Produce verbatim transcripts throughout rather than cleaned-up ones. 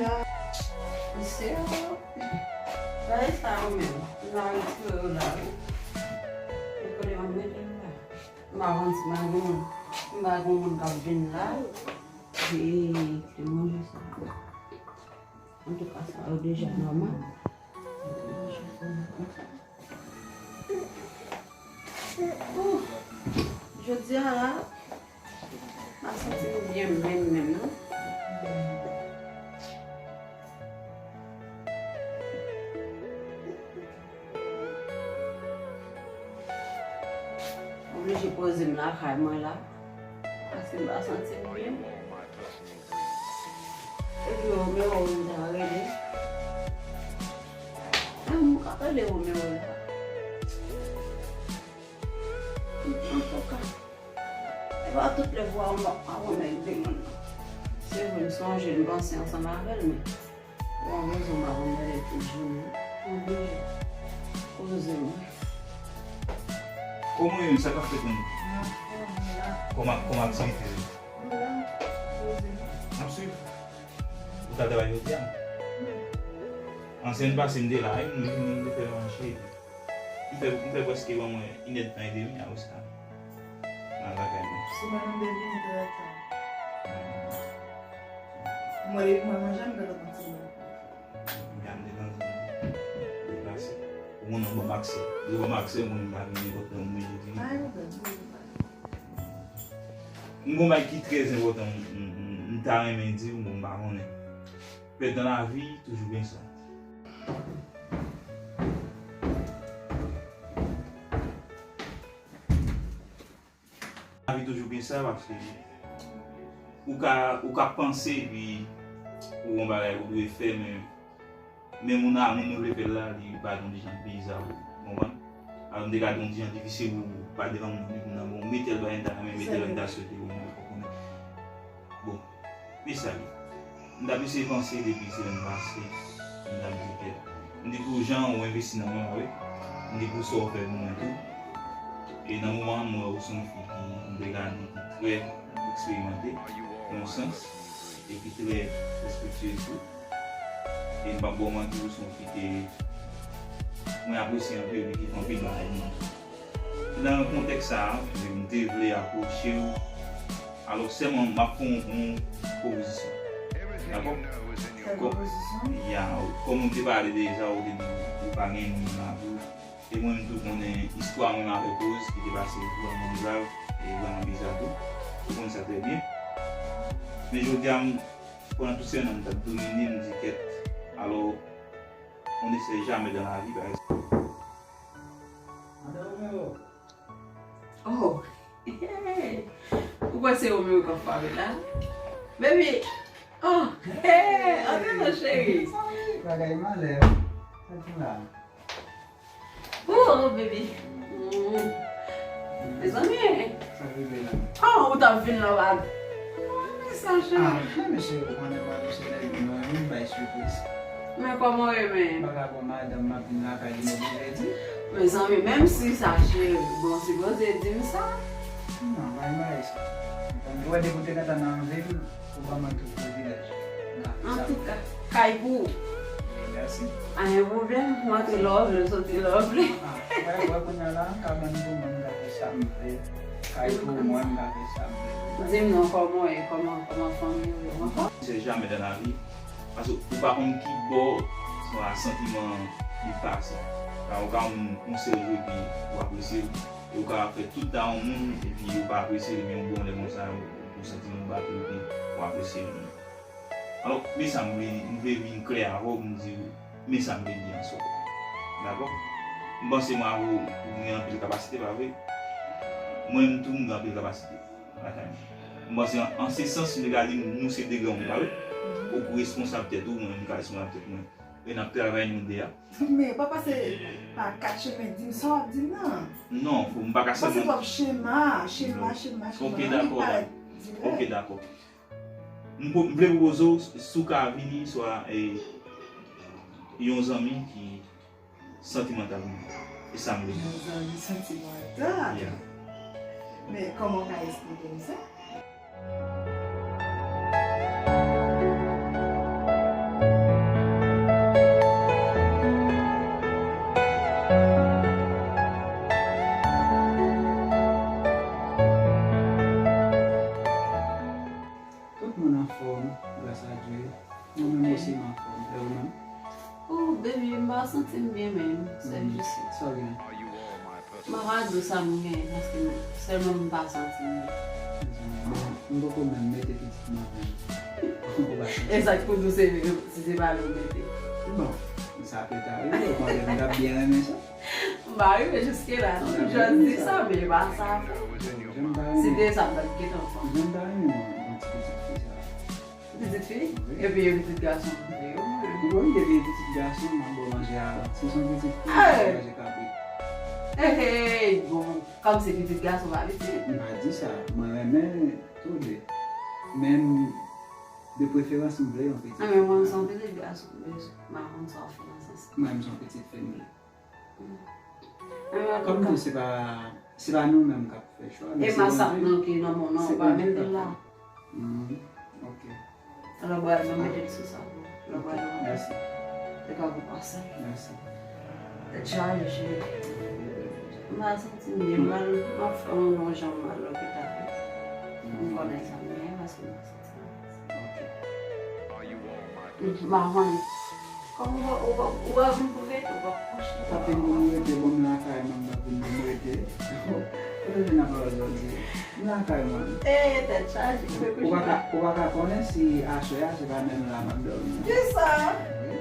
Mesye, bagay sa yo menm, m la retire yo la, wi. E kote m ap mete yo la? M pa konn si m pa gen moun, m pa gen moun k ap vin la. E, e manje sa. Antouka, sa yo deja nòmal. Ouh, jodi a la, m ap santi m byen menm, menm, non. Oblije poze m lakay mwen la, paske m pa santi m byen. Epi Romeo m ta rele. Ah, m ka rele Romeo la. Antouka, e pa tout lè pou Romeo, Romeo ede moun nan. Se vre, m sonje, m panse ansanm avè l, men bon, rezon m ap mande tout jounen. Oblije. Poze m. Kòman w ye menm, sa k ap fèt menm? Kòman, kòman aktivite yo? M ap swiv. Ou t al travay jodi a? An semèn pase m te la wi, m vini, m te fè manje. M fè, m fè prèske ban mwen inèdtan edemi a Oscar nan lakay mwen. Semèn an te vini trè ta. Mwen, depi mwen manje, m gentan konn semèn. M gentan deplase. Ou konn, ban m aksè. Ou ban m aksè, mwen m pa gen nenpòt lè m oblije vini. M gon bagay ki trè enpòtan, m, m, m, m ta renmen di w, bon, m pa konnen. Pèt nan lavi, toujou gen sa. Lavi toujou gen sa, paske ou ka, ou ka panse, epi ou gon bagay ou dwe fè, men men moun nan, moun nou vle fè l la, li pa yon ti jan biza, ou konprann? Alò, m te ka di yon ti jan difisil pou pa devan moun, moun nan, bon, mete l bagay m ta renmen mete l, m ta swete, bon, mwen konprann. Bon, men sa li. M t ap eseye panse depi semèn pase, m t ap di kèt. M di pou jan ou envesti nan mwen, wi. M di pou sa w fè pou mwen tou. E nan moman an, m wè ou se yon fi ki, m te ka di, ki trè eksperimante, nan yon sans, e ki trè respektyez tou. E m p ap ba w manti, ou se yon fi ke mwen apresye anpil, epi ki fè anpil bagay pou mwen tou. Se nan kontèks sa a, m te vle apwoche w. Alò, sèlman, m ap fè w yon pwopozisyon. Dakò? Kèl pwopozisyon? Ya, kòm ou te pale deja, ou te di ou pa gen moun nan lavi w. E mwen menm tou konnen istwa mwen avèk Rose ki te pase vrèman grav e vrèman biza tou. Ou konn sa trè byen. Men jodi a, m, pandan tout semèn nan, m t ap domine, m di kèt. Alò, on ne sait jamais dans la vie, pa egzanp. Madan Romeo. Oh! Hey! Ou kwè se Romeo k ap frape la? Baby! Oh! Hey! Antre non, cheri! Bagay malè, wi. Sa k gen la? Oh, baby. Mm. Mezanmi. Sa rive la? Oh, ou t ap vin la, bad. Mwen renmen sa, cheri. Ah, men mesye, ou konnen mwen, mesye, nèg mwen renmen bay sipriz. Men kòman w renmen? M pa ka pran madanm, m ap vin lakay li, m oblije di. Mezanmi, menm si sa, cheri, bon, sipoze di m sa. Non, pa gen bagay sa. Ou wè depi w te gentan nan anvi m, ou ban mwen tout privilèj. Antouka, kay pou ou. Mèsi. Pa gen pwoblèm, m antre lè w vle, m soti lè w vle. Ah, wè, wè, kounye a la, m ka vann pou mwen, m ka fè sa m vle. Kay pou mwen, m ka fè sa m vle. Di m non, kòman w ye, kòman, kòman fanmi w yo ankò? On sait jamais dans la vie, paske ou pa konn ki bò sa santiman li pase. Sa ou ka yon, yon sèl jou epi ou apresye l. E ou ka fè tout tan yon moun, epi ou pa apresye l, men yon bon lè konsa, ou santi yon bato, epi ou apresye moun. Alò, men sa m vle, m vle vin klè avè w, m di w, men sa m vle di an sòt. Dakò? M panse mwen avè w, ou gen anpil kapasite, pa vre? Mwen menm tou, m gen anpil kapasite lakay mwen. M panse an, an se sans, m te ka di nou se de granmoun, pa vre? Ou responsab tèt ou, mwen menm m ka responsab tèt mwen. E n ap travay nou de a. Men, papa, se pa kat chemen, di m sa w ap di m nan. Non, m pa ka sèlman. Pase twòp chema, chema, chema, chema. Ok, dakò, dakò. Ok, dakò. M po-, m vle pwopoze w, si w ka vini, swa, e, yon zanmi ki santimantal mwen. E sa m vle di. Yon zanmi santimantal? Yeah. Men kòman w ka esplike m sa? Mwen menm osi m anfòm. E ou menm? Oh, baby, m pa santi m byen menm. Se jis sa w gen? M pa ka di w sa m gen, paske sèlman m pa santi m byen. Mezanmi, bon, m poko menm mete pitit nan venn. Ou pa santi? E sa k pou di w se, si se pa li w mete. Bon, sa pete rive, ou konnen m t ap byen renmen sa. M pa rive jiske la, non. M jis di sa, men e pa sa. Jan m ta renmen. Si te sa, m t ap gentan fanm. Jan m ta renmen yon, yon ti pitit fi sa. Pitit fi? Wi. Epi e pitit gason m vle yo, mwen. Wi, epi e pitit gason m ap ba w manje a. Si se yon pitit fi, m ap manje kabrit. Hey, hey, bon, kòm se pitit gason pa pitit. M pa di sa, mwen renmen tou de. Men m, de preferans, m vle yon pitit fi. Ah, men mwen, se yon pitit gason m bezwen. M pa konn sa w fè nan sans sa. Mwen, m se yon pitit fi m vle. Kòm tou, se pa, se pa nou menm k ap fè chwa, men se Bondye. E masap nan ki nan mond nan, ou pa mete l la. Hmm, ok. Alò, bwè, mwen mete l sou sa pou ou. Alò, bwè, mèsi. Te ka pou pase. Mèsi. Tèt chaje. M pa santi m byen, m al, m ap fè yon, yon jan m al lopital. M konnen sa m gen, paske m pa santi m byen. Ok. M pa konnen. Kòm ou pa, ou pa, ou pa vin pou rete, ou pa kouche. Sa te pou rete, bon, m lakay mwen, m pa vin pou m rete. Kote w vin ap pale jodi? M lakay mwen. Eh, tèt chaje, ou pa ka, ou pa ka konnen si aswè a, se pa menm la m ap dòmi. Kisa? Wi.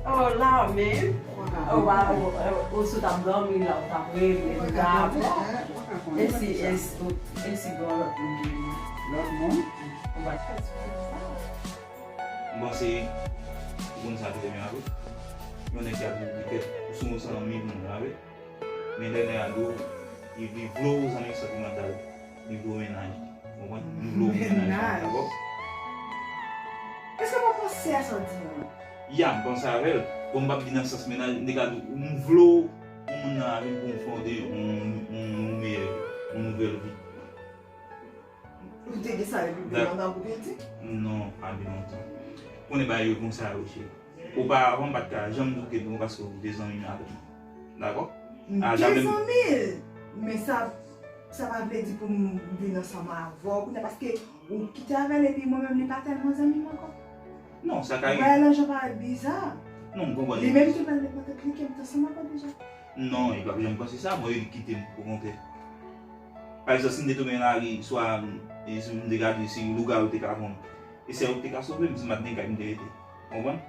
Oh, la menm. Ou pa ka konnen. Ou pa, ou, ou, ou si w t ap dòmi la, ou t ap rele, ou pa ka konnen, eh, ou pa ka konnen, e si, e si, e si gen yon lòt moun ki vini? Lòt moun? Ou pa t fè eksprè sa. M panse ou konn sa trè byen wi. Yon nèg ki ap viv li kèt, ou se yon zanmi pou mwen, wi. Men lè nèg la di w, li, li vle w zanmi santimantal, li vle w mennaj. Ou konprann? Li vle w mennaj, mennaj, dakò? Èske w pa panse a sa w di a? Ya, m panse avè l. Bon, m p ap di nan sans mennaj, m te ka di w, m vle w, yon moun nan lavi m pou m fonde yon, yon, yon meyè, yon nouvèl vi. Ou te gen sa depi byen lontan pou te di? Non, pa byen lontan. Konnen bagay yo konsa yo, cheri. Oparavan, m pa t ka janm di w ke non, paske ou te zanmi m avè m. Dakò? M te zanmi l, men sa, sa pa vle di pou m vin ansanm avè w kounye a, paske ou kite avè l, epi mwen menm, li pa tèlman zanmi m ankò. Non, sa ka rive. Bagay lan jan parèt biza. Non, m konprann. Li menm ki pral depann tèt li ke m t ansanm avè l deja. Non, li p ap janm panse sa, mwen, li kite m, okontrè. Pa egzanp, si m te tonbe nan lari, swa, e, si m te gade, si lougawou te ka pran m, e sèl ou ki te ka sove m, si m pa t gen kay, m te rete. Ou konprann?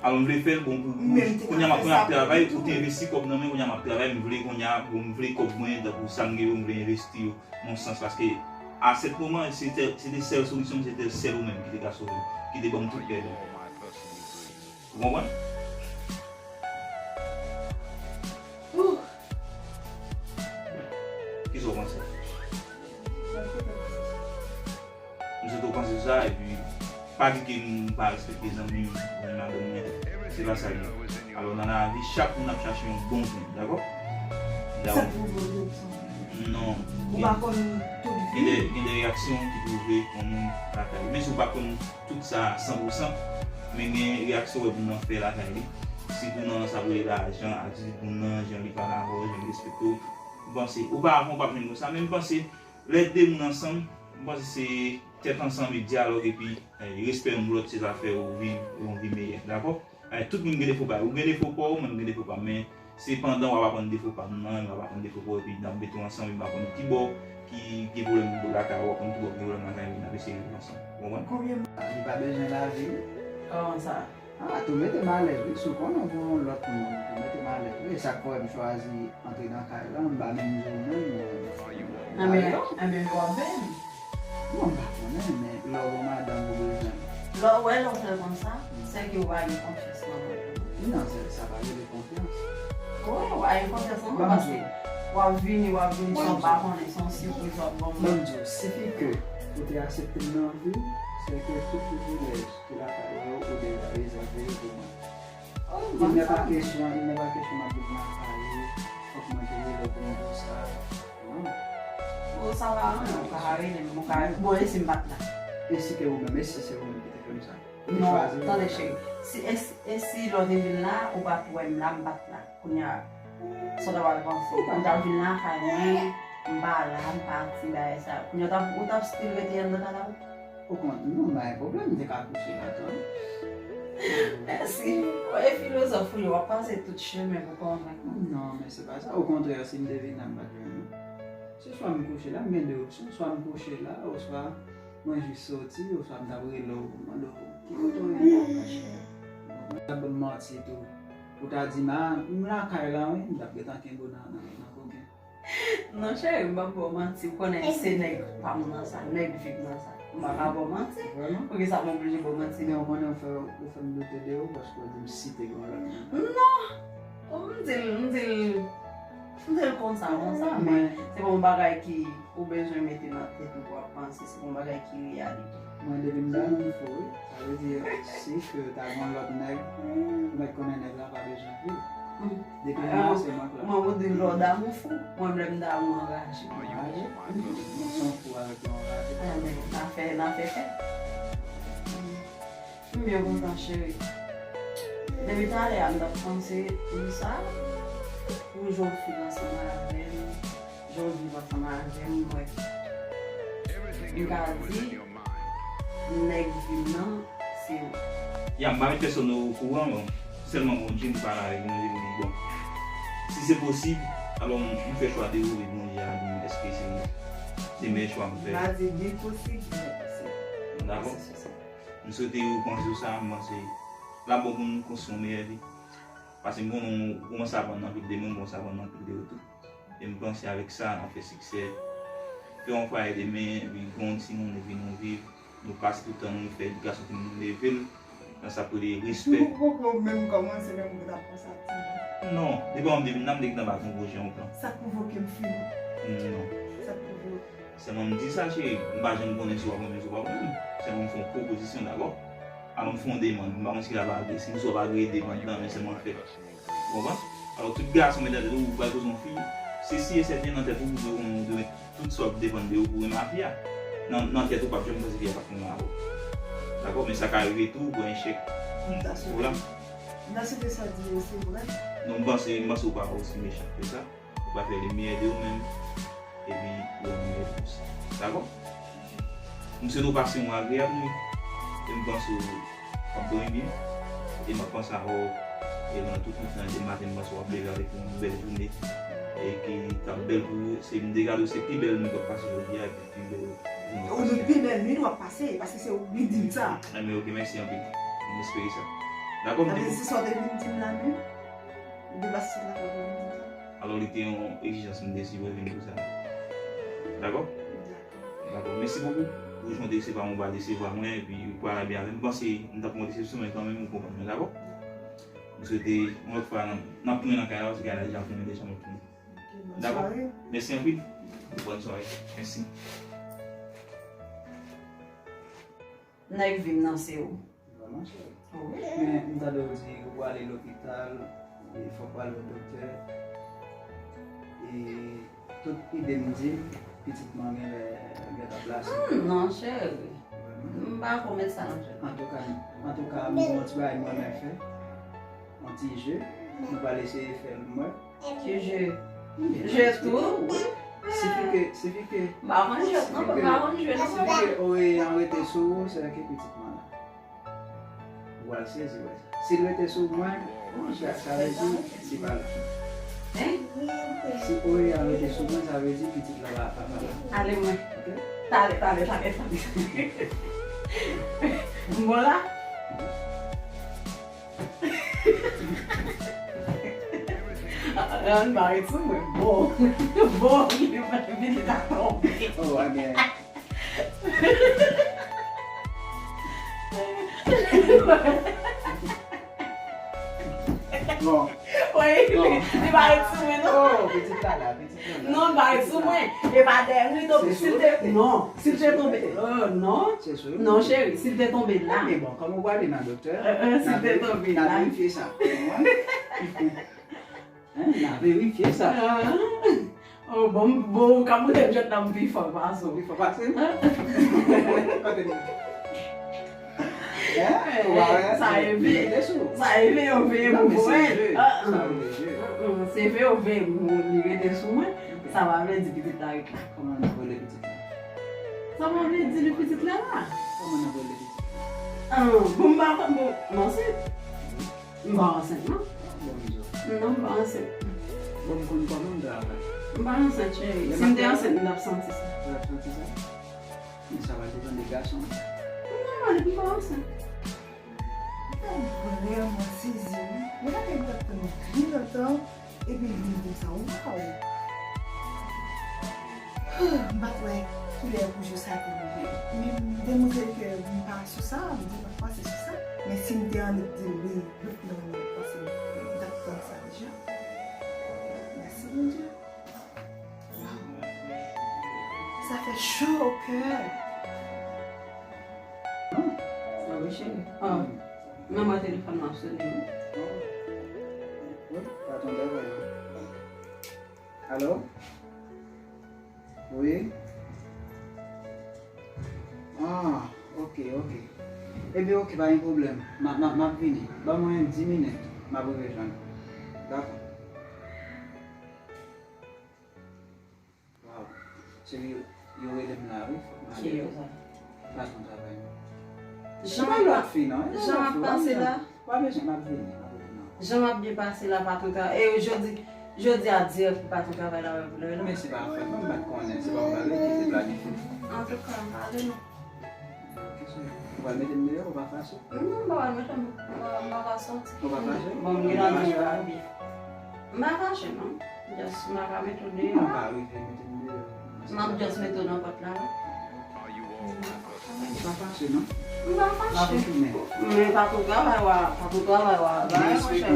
Alò, m vle fè l, bon, pou, pou, kounye a m ap, kounye a m ap travay, ou te envesti kòb nan men, kounye a m ap travay, m vle, kounye a, bon, m vle kòb mwen, tankou sa m gen yo, m vle envesti yo, nan sans, paske, a sèt moman, se te, se te sèl solisyon m, se te sèl ou menm ki te ka sove m, ki te ban m tout kè m. Ou konprann? Ouh. Kisa w panse? M swete w panse sa, epi pa di ke m pa respekte zanmi m, zanmi madanm mwen. Se pa sa l ye. Alò, nan lavi, chak moun ap chache yon bon zanmi, dakò? Sa pou bon zanmi? Non. Ou pa konn tout vi. Gen de, gen de reyaksyon ki pwouve yon moun lakay. Menm si w pa konn tout sa a san pou san, men gen reyaksyon w wè moun nan fè lakay li. Sitou nan sa pou ye lajan, atitid moun nan, jan li pale avè w, jan li respekte w. M panse, oparavan w p ap jwenn konsa, men m panse, lè de moun ansanm, m panse se tèt ansanm e dyalòg epi, eh, respè youn pou lòt, se sa fè yo viv yon vi meyè, dakò? Eh, tout moun gen defo pa yo. Ou gen defo pa w, mwen m gen defo pa m, men sepandan, w ap aprann defo pa m nan, m ap aprann defo pa w, epi n ap mete w ansanm, epi m ap konn ki bò ki gen pwoblèm lakay ou, w ap konn ki bò ki gen pwoblèm lakay mwen, n ap eseye viv ansanm. Ou konprann? Konbyen mwa? Li pa bezwen lavi, wi. Kòman sa? Ah, tou mete m alèz, wi. Si w konnen w gen yon lòt moun, tou mete m alèz, wi. E sa k fè w wè m chwazi antre nan kay la, m pa menm di w menm, mwen. Anben, anben, w ap benyen. Non, m pa konnen, men lè w gen madanm ou bezwen. Lè w wè, lè w fè l konsa, se ke w pa gen konfyans nan moun. Non, se, sa pa rele konfyans. Wi, w pa gen konfyans nan moun, paske w ap vini, w ap vini san w pa konnen, se yon sipriz w ap ban m. Ban m di w, sifi ke ou te aksepte m nan vi, se ke tout privilèj ki lakay ou yo, ou deja rezève yo pou mwen. Oh, il n'est pas question, il n'est pas question m ap vin lakay ou, fòk mwen te rele w pou m di w sa. Non. Bon, sa pa anyen, ou ka rele m, ou ka, bon, e si m pa t la? E si te ou menm, e si se ou menm ki te fè m sa? Ou te chwazi m? Non, tande, cheri. Si, e si, e si lè w te vin la, ou pa t wè m la, m pa t la. Kounye a, sa w ta pral panse? Ou t ap vin lakay mwen, m pa la, m pati, bagay sa. Kounye a, w t ap, ou t ap still rete anndan kay la tou? Ou konn, non, m pa gen pwoblèm, m te ka kouche la tou. Filozòf ou ye, w ap pase tout chemen pou konvenk mwen. Non, men se pa sa. Okontrè, si m te vin la, m pa t jwenn ou. Se swa m kouche la, m gen de opsyon. Swa m kouche la, oswa mwen jis soti, oswa m t ap rele w pou mande w ki kote w ye. Ou t ap ban m manti tou. Ou ta di m, a, m lakay la, wi, m t ap gentan kenbe w nan, nan, nan koken. Non, cheri, m p ap ba w manti. Ou konnen se nèg pa m nan sa, nèg vi m nan sa. M pa ka ba w manti. Poukisa m oblije ba w manti? Men ou konnen ou fè, ou fè m doute de ou, paske ou di m si te gen yon lòt moun. Non! M di l, m di l, m di l konsa, konsa, men se pa yon bagay ki ou bezwen mete nan tèt ou pou w ap panse, se pa yon bagay ki reyalite. Mwen, depi m damou fou, wi. Sa vle di, si ke ta gen yon lòt nèg, ou mèt konnen nèg la pa bezwen viv. Depi m la, se mwen k la. Mwen, ou di lè w damou fou, mwen, lè m damou anraje. Anraje? Mwen se yon fou avèk yon anraje. Anben, n a fè, n a fè fèt. M byen kontan, cheri. Depi talè a, m t ap panse pou sa, pou jan w fil ansanm avè m, jan w viv ansanm avè m, mwen. M ka di, nèg vi m nan, se ou. Ya, m pa met pèsonn okouran, bon. Sèlman Bondye m pale avèk, Bondye m di, bon, si se posib, alò m, m fè chwa de ou, e Bondye a di m èske se, se mèyè chwa m fè. M pa di ni posib, ni enposib. Dakò. M swete ou panse sou sa, m panse l ap bon pou nou konstwi yon meyè vi. Paske m konnen ou kòmanse aprann anpil de moun, m kòmanse aprann anpil de ou tou. E m panse avèk sa, n ap fè siksè. Fè yon fwaye demen, epi gen yon timoun, epi nou viv, nou pase tout tan nou fè edikasyon timoun, nou leve l nan sa k rele respè. Ou poko menm kòmanse, menm ou t ap konsa timoun. Non, depi w ap vin la, m te gentan ba w yon pwoje, yon plan. Sa k pwovoke m fini? Non. Sa k pwovoke? Sèlman m di sa, cheri, m pa janm konnen si w ap renmen, si w p ap renmen. Sèlman m fè yon pwopozisyon dabò. Alò m fè yon demann, m pa konn si l ap agreye, si m si w ap agreye demann lan, men sèlman m fè. Ou konprann? Alò tout gason, medam, ou pral poze yon fi, se si e sèten nan tèt ou, ou dwe konnen, ou dwe met tout sa w ap depann de ou pou renmen a fi a. Nan, nan tèt ou, w p ap janm panse fi a p ap renmen avè w. Dakò? Men sa ka rive tou, ou pran echèk. Ou la. M ta swete sa di yo se vre. Non, m panse, m panse ou pa osi mechan ke sa. Ou pral fè le meyè de ou menm, epi ou meyè pou sa. Dakò? M swete w pase yon agreyab nwit, e m panse w ap dòmi byen, e m ap panse avè w, e nan tout nwit lan, e demen maten m panse w ap leve avèk yon bèl jounen, e ki t ap bèl pou ou, se m te gade w se pi bèl nwit w ap pase jodi a, epi pi bèl jounen w ap pase. Ou di pi bèl nwit w ap pase, paske se ou ki di m sa. Enben oke, mèsi anpil. M espere sa. Dakò, m te. Sa vle di se sa w te vin di m la menm? Ou te pase sou travay pou vin di m sa? Alò, li te yon egzijans m te sipoze vin pou sa. Dakò? Dakò. Mèsi bokou. Ou jan w te resevwa mwen, ou pral resevwa mwen, epi ou pral byen avè m. M panse m t ap pran desepsyon, men kanmenm ou konprann mwen, dakò? M swete yon lòt fwa, n ap tounen nan kay la, paske kay la deja tounen deja, m ap tounen. Dakò? Mèsi anpil. Bòn sware. Mèsi. Nèg vi m nan se ou. Vrèman cheri. Men m tande w di ou prale lopital, e fòk w al wè doktè. E tout ide m di m, pitit mwen genlè gentan plase. Hmm, non cheri. M pa ko met sa nan tèt mwen. Antouka, antouka m gen yon ti bagay m renmen fè. Yon ti je. Nou pral eseye fè l m wè. Ki je? Je tou? Sifi ke, sifi ke. M pa konn jwe, non, m pa konn jwe, non, papa. Sifi ke oreye an rete sou ou, se ke pitit mwen la. Ou pral sezi wè. Si l rete sou mwen, sa, sa vle di li pa la. Hein? Si oreye an rete sou mwen, sa vle di pitit la pa, pa, pa la. Ale mwen. Ok? Tale, tale, tale, tale. M bon la? An ba ret sou mwen. Bon. Bon, li vin ta tonbe. Oh, amen. Bon. Wi, li, li pa ret sou mwen, non. Oh, pitit la la, pitit la la. Non, li pa ret sou mwen. E pa dèyè m li tonbe. Si l te, non, si l te tonbe. Oh, non. Non, cheri, si l te tonbe la. Men bon, kòm ou prale nan doktè, si l te tonbe la. N a verifye sa. Hein, n a verifye sa. Oh, bon, bon, ou ka montre m jwèt la m pi fò pase w. Pi fò pase m? Kote m ye? Hein? Sa e vye. Sa e vye, yo veye pou mwen. Se vye, yo veye pou mwen, li rete sou mwen. Sa pa vle di pitit la ret la. Kòman n ap rele pitit la? Sa pa vle di li pitit la la. Kòman n ap rele pitit la? Ah, bon, m pa konn, bon, m ansent. M pa ansent, non. Bon, Izo. Non, m pa ansent. Bon, m konn kòman m travay. M pa ansent, cheri. Si m te ansent, m t ap santi sa. Ou t ap santi sa? Men sa va depann de gason an. Non, m pa ansent. Mwen vrèman sezi, wi. Mwen pa gen tan pou nou byen lontan. Epi l vin konsa, waw! M pa t wè kilè pou jou sa te rive. Men m demontre ke m pa sou sa, m di pafwa se sou sa. Men si m te annik di l wi, lòt nonm nan, paske m t ap tann sa deja. Mèsi Bondye. Waw! Sa fè cho o kè. Ah, wi, cheri. Ah, nonm nan telefòn nan ap sone, wi. Wi, patwon travay la. Alo? Wi? Ah, ok, ok. Ebyen, ok, pa gen pwoblèm. M a, m a, m ap vini. Ban mwen dis minit. M ap rejwenn ou. Dakò. Waw. Cheri, yo, yo rele m la, wi. Fòk m ale. Ki yo sa? Patwon travay mwen. Jan m ap, jan m ap pase la. Pa bezwen, m ap vini, m ap vini, non. Jan m ap byen pase la, patwon travay. E jodi, jodi a dirèk pou patwon travay la wè pou lè la. Men se pa fòt mwen, m pa t konnen. Se pa yon bagay ki te planifye. Antouka, m pa ale non. Ou pral mete m deyò, ou pa fache? Non, m pa pral mete m, m pa, m pa pral sòti. Ou pa fache? Bon, m gentan di w la, wi. M pa fache, non. Just, m pa ka mete w deyò. Non, pa rive mete m deyò. M ap just mete w nan pòt la, wi. Ou pa fache, non? M pa fache. M ap retounen. Men patwon travay w a, patwon travay w a, bagay, monchè.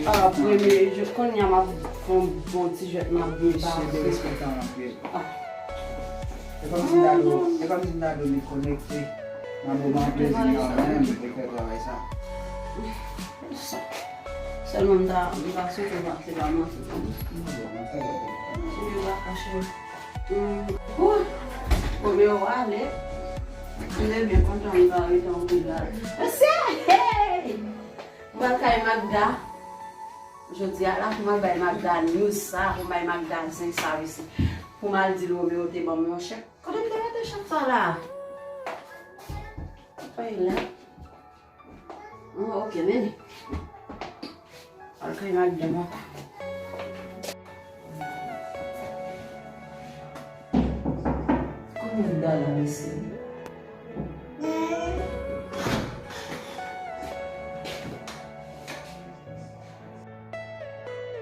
Ah, premye jou, kounye a m ap pran bon ti jwèt, m ap byen pase. Mesye derespektan anpil. Ah. E kòmsi m ta dwe, e kòmsi m ta dwe dekonekte nan moman plezi m nan menm pou fè travay sa. Sèlman m ta, m ta swete w pase pa manti. Si yo pa kache. Bon, Romeo ale. M te byen kontan m ta rete anpil la. Mesye! Hey! M pral kay Magda. Jodi a la, pou m al bay Magda news sa, pou m bay Magda zen sa, mesye. Pou m al di l Romeo te ban m yon chèk. Kote m te mete chèk sa la? Fèy la. Oh, ok, men. Al kay Magda mwen. Konbyen dòla, mesye?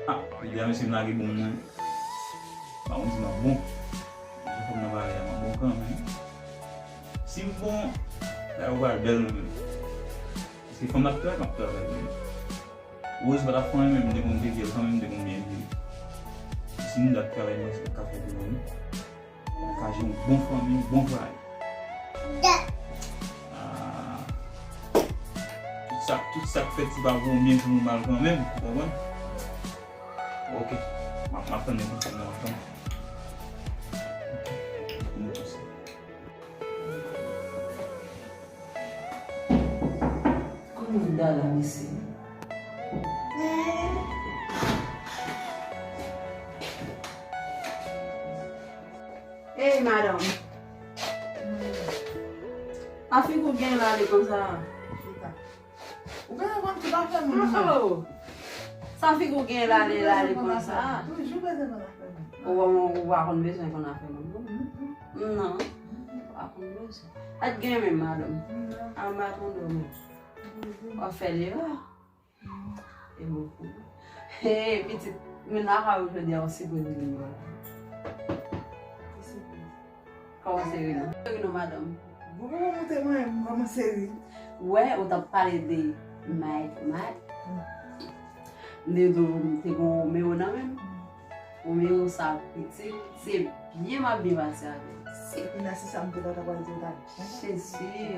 Ah, lide a mesye m lage bon mwen. Pa konn si m ap bon. Jan fanm nan pale a, m ap bon kanmenm. Si m bon, bagay yo pral bèl nan men m. Paske fanm nan ap travay, m ap travay pou li. Rose pa t ap fè anyen, men m te konn te di l kanmenm, m te konn byen di l. Si m t ap travay, mwen se ka fè pou li. Ka jere yon bon fanmi, yon bon foyer. Ah. Tout sa, tout sa k fèt, se pa pou yon byen, pou yon mal kanmenm, ou konprann? Ok. M ap, m ap tann li pou fè nan tan. Ok. Konbyen dòla, mesye? Ey, madanm. A figi w gen lale konsa. Chita. Ou bezwen konn tout afè moun, wi. Oh, oh. Sa figi w gen lale, lale konsa. Toujou bezwen konn afè moun. Ou, ou, ou pa konn bezwen konn afè moun, non? Mm, mm. Non. Ou pa konn bezwen. A t gen menm, madanm. Non. A m pa tande w menm. W ap fè l erè. E bokou. Hey, pitit, moun lakay ou jodi a, ou sipoze vin wè. Kòman se Reno? Reno, madanm. Bon, bon, bon, te mwen, m kòmanse ri. Wè, ou t ap pale de Mike, Mike. M te di w, m te gon Romeo nan men m. Romeo sa pitit, se byen m ap byen pase avè l. Se. Ina, si sa m te la, ta pral di w ta byen. Jezi.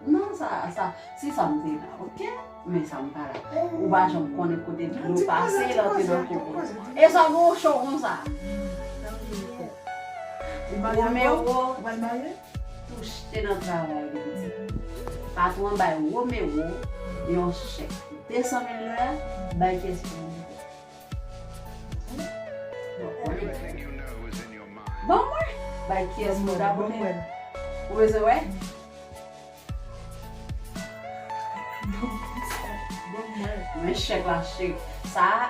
Non, sa, sa, si sa m te la, ok? Men sa m pa la. Ou pa janm konnen kote dlo pase, l antre nan koko. E sa gon cho konsa. Romeo touche nan travay li, pitit. Patwon bay Romeo yon chèk de san mil dola, bay kiyès ki pou Bon, mwen. Bay kiyès mwen ta pote? Ou bezwen wè? Bon, mwen. Men chèk la, chèk. Sa,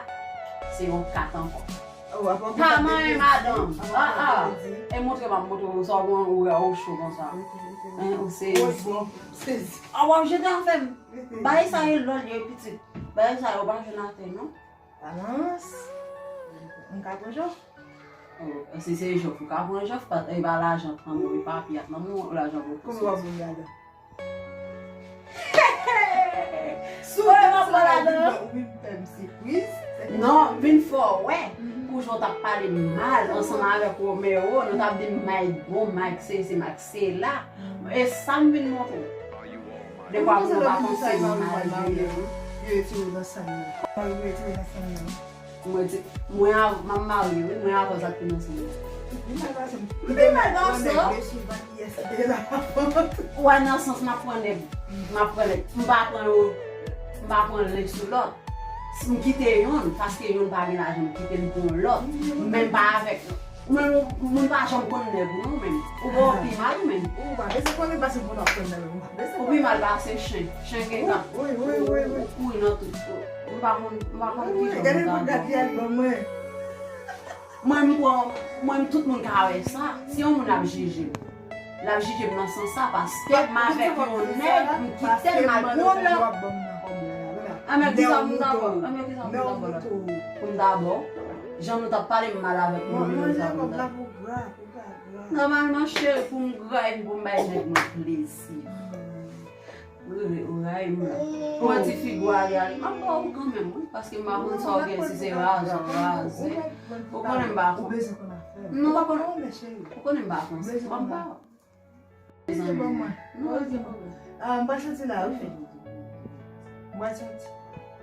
se yon kat ankò. Oh, apa w Pa gen manyen kat madanm. Apa w Ah, gen ah. kat de? E montre m ap montre w sa, ou, ou, ou cho konsa. Ok, ok, ok. Hein, ou se Oh, bon, sezi. Ah, w ap jete afè m. Ok. Bagay sa e lòl ye pitit. Bagay sa yo pa jwenn atè, non. Balans. M ka pran jòf? Oh, si se jòf, ou ka pran jòf, pa, e pa lajan k nan men w, e papye ak nan men w, lajan pou Kòman w ap bon ladan? Sou Wè, m ap pale ladan. Ou vin fè m sipriz. Non, m vin fè w wè. Pou jan w t ap pale m mal ansanm avèk Romeo, nou t ap di m Mike bon, Mike sesi, Mike sela. E sa m vin montre w. Defwa pou nou pa panse m mal vre. Yo retire w nan sèn nan. Yo retire w nan sèn nan. Mwen di, mwen av-, m ap marye, wi, mwen avè w sa k te nan sèn nan. Li mal pase m. M te mal nan sèn. Nèg de sou van ki yès te la. Ou wè nan sans m ap pran nèg, m ap pran nèg. M pa pran yo, m pa pran len sou lòt. Si m kite youn, paske youn pa gen lajan, m kite l pou yon lòt. Men m pa avèk, men moun pa janm konn nèg ou non, men ou wè w pi mal ou menm. Ou pa bezwen konnen pase moun ap konn nèg ou. Ou pi mal pase chen. Chen gen tan. Wi, wi, wi, wi. Ou kouri nan tout. M pa konn, m pa konn ki jan pou m ta di. Gade pou gad li al ban mwen. Mwen, m pran, mwen, tout moun ka wè sa. Si yon moun ap jije m, l ap jije m nan sans sa, paske m avèk yon nèg, m kite l, m al pran lòt. Anmè, kisa pou m ta ba w? Anmè, kisa pou m ta ba w la? Pou m ta ba w? Jan nou t ap pale m mal avèk moun, m sa pou m ta. Nòmalman, cheri, pou m gra epi pou m bay nèg mwen plezi. Wi, wi, ou rayi m la. Pou yon ti figi w ale, ale. M ap ba w kanmenm, wi, paske m pa konn sa w gen, si se razè, razè. Ou konnen m pa konn. Non, ou konnen, ou konnen m pa konn. M ap ba w. Mezanmi. Non, se bon. Ah, m pa soti la, wi. M pa soti.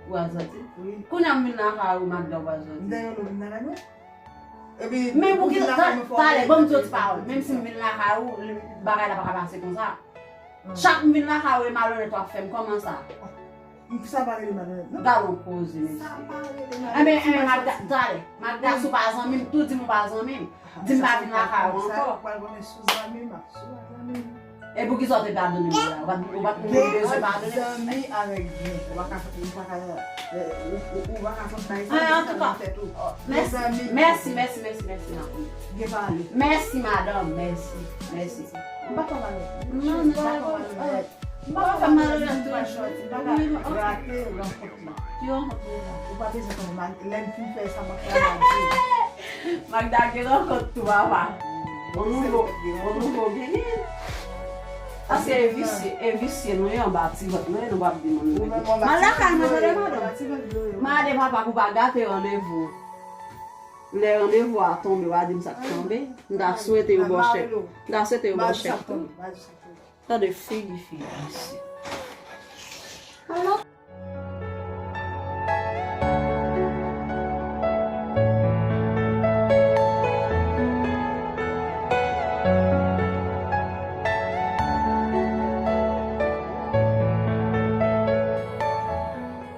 Ou pa soti? Wi. Kounye a m vin lakay ou, madanm pa soti. M te yon lòt vin lakay mwen. Epi, men pou ki ta-, talè, ban m di yon ti pawòl. Menm si m vin lakay ou, bagay la pa ka pase konsa. Chak m vin lakay ou, e malonèt w ap fè m, kòman sa? Sa pa rele malonèt, non. Gad yon koze, mesye. Sa pa rele malonèt. Enben, enben, Magda, talè. Magda, si w pa zanmi m, tou di m ou pa zanmi m. Di m pa vin lakay ou ankò. Ou pral konnen si w zanmi m, ap si w pa zanmi m. E poukisa w te padone m la? Ou pa t, ou pa t bezwen padone m? Zanmi avèk byen. Ou pa ka, ou pa ka, eh, ou, ou, ou pa ka konn bay zanmi sa nan tèt ou. Mèsi, mèsi, mèsi, mèsi, mèsi, mèsi. Gen pale. Mèsi, madanm, mèsi, mèsi. M pa fè malonèt. Non, non, m pa fè malonèt. M pa fè malonèt toujou. M pa ka rate rankont lan. Ki rankont lan? Ou pa bezwen konnen, lè m fin fè sa, m ap fè la di. Magda gen rankont tou, papa. On nouvo, on nouvo genyen. Paske e visye, e visye nou ye anba ti vant nou ye, nou p ap di moun nèg. M al lakay mwen, tande madanm. M ale papa pou pa gate randevou. Lè randevou a tonbe, w a di m sa k tonbe. M ta swete yo ba w chèk. M ta swete yo ba w chèk tou. Tande figi, figi, mesye.